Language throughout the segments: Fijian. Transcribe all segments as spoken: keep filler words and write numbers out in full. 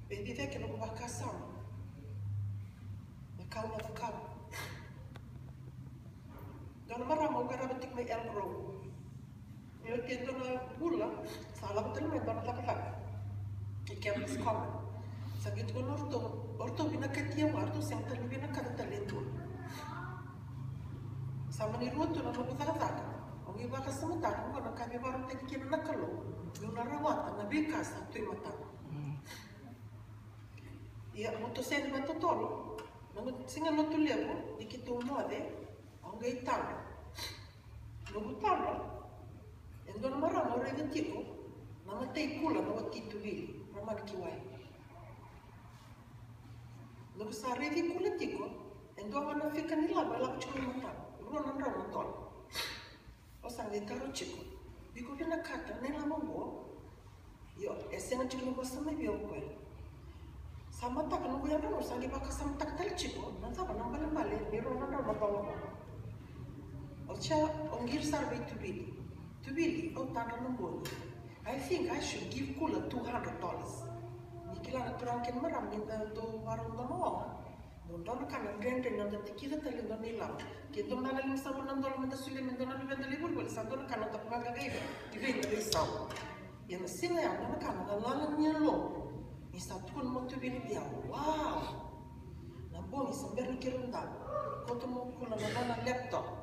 Vei ceceki noqu vakasama na ka au na cakava. Dua na marama au qarava tiko mai Elk Grove. Ni oti e dua na vula sa lako tale mai dua na cakacaka e Campus Common. Sa qai tukuna o ratou, o ratou vinakati au, o ratou sega tale ni vinakata tale e dua. Sa mani rua tu na noqu cakacaka. Au qai vakasamataka oqo na ka e vakarautaki kina na Kalou meu na rawata na veika sa tu e mataqu. Ia, au toso yani vakatotolo na noqu siga Lotulevu ni keitou moce. Au qai tadra. Noqu tadra, e dua na marama au raica tiko na matai kula na wati tuvili, Ramani Kiwai. Noqu sa raici kula tiko e dua ga na fika ni lavo e lako tiko e mataqu, rua na drau na dola. Au sa qai taro tiko, iko vinakata na ilavo oqo? Io, e sega tiko ni vosa mai vei au o koya. Sa mataka noqu yadra, au sa qai vakasamataka tale tiko na cava na balebale ni rua na drau na dola oqo. Au sa, au qiri sara vei Tuvili. Tuvili, au tadra na bogi. I think I should give kula two hundred dollars. Ni kila na turaga kei na marama ni da dau varau dua na oga. Dua na ka na dredre ni noda tikica tale e dua na ilavo. Ke dua na lima sagavulu na dola meda solia me dua na luveda lai volivoli, sa dua na ka na noda vaqaqai vei, i vei na veisau. Ia na siga ya, dua na ka na galala ni yaloqu ni sa tukuna mai o Tuvili vei au, wow! Na bogi sa bera ni keirau davo, kauta mai o Kula na nona laptop.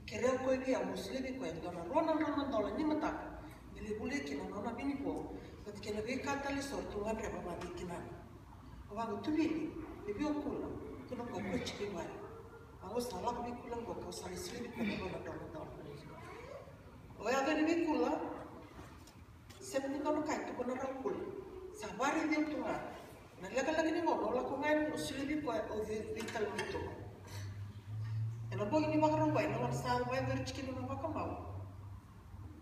Kerea o koya vei au meu solia vei koya e dua na rua na drau na dola ni mataka me lai volia kina na nona vinivo vata kei na veika tale eso ratou gadreva vata kei tinana. Au vaqo, Tuvili, e vei o Kula? Tukuna o koya, o koya tiko i vale. Au sa lako vei Kula qo, kau sa lai solia vei koya na rua na drau na dola. Au yaco yani vei Kula, sega ni dua na ka e tukuna rawa o Kula. Sa vakaraici au tu ga. Na lekaleka ni gauna au lako ga yani, au solia vei koya, au vei, vei tale mai tu. Ena bogi ni Vakarauwai, na gauna sa vakayacori tiko kina na vakamau,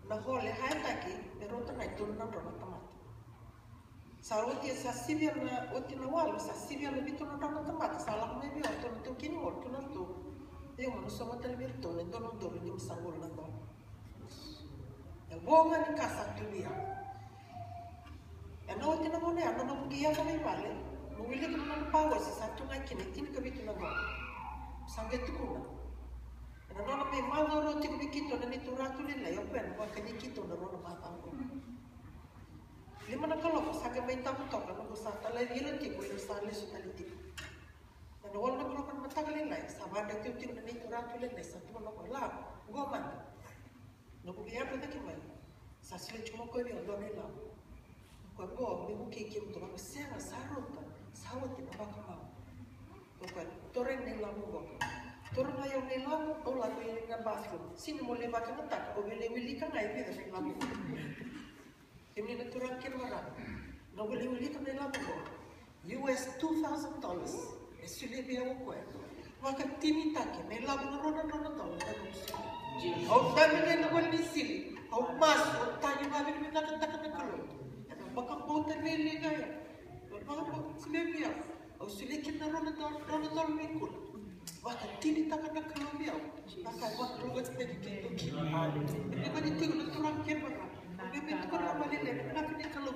na hall e hayataki me rauta ga e tolu na drau na tamata. Sa oti, sa sivia na, oti na walu, sa sivia na vitu na drau na tamata, sa lako mai vei au ratou na taukei ni hall, tukuna o ratou, io, mo na sauma tale vei iratou na dua na udolu limasagavulu na dola. E vo ga ni ka sa tu vei au. Ena oti na gauna ya, na noqu qai yaco mai vale, meu wilika na nona pawasi, sa tu ga kina e tinikavitu na dola. Sa qai tukuna, ena nona mai macawa rua tiko vei keitou na neitou ratu lailai, o koya na vakani keitou na rua na macawa qo. Lima na kaloko sa qai mai davo toka, noqu sa talai ira tiko, ira sa lesu tale tiko. Ena walu na kaloko na mataka lailai, sa vakayadrati au tiko na neitou ratu lailai, sa tukuna o koya, la, qo mada. Noqu qai yadra cake mai, sa solia tiko mai o koya vei au e dua na ilavo. O koya, qo, me vukei kemudou. Au vaqo, sega, sa rauta, sa oti na vakamau. O koya, taura na ilavo qo. Taura mai o koya na ilavo, au lako i na bathroom. Sega ni meu lai vakayagataka, au via lai wilika ga e vica na ilavo. Kemuni na turaga kei na marama, noqu lai wilika na ilavo qo. U S two thousand dollars. E solia vei au o koya. Vakatinitaki na ilavo na rua na drau na dola na noqu solia. Au dabe ena vale ni sili. Au masu, au tagi, vakavinavinakataka na Kalou ena vakabauta lailai ga ya. Au vakabauta, solia vei au. Au solia kina na rua na dola, rua na dola vei Kula. Vakatinitaka na Kalou vei au na ka e vakalougatataki keitou kina. E ni mani tiko na turaga kei na marama, au via mai tukuna vakamaleleka na vinaka ni Kalou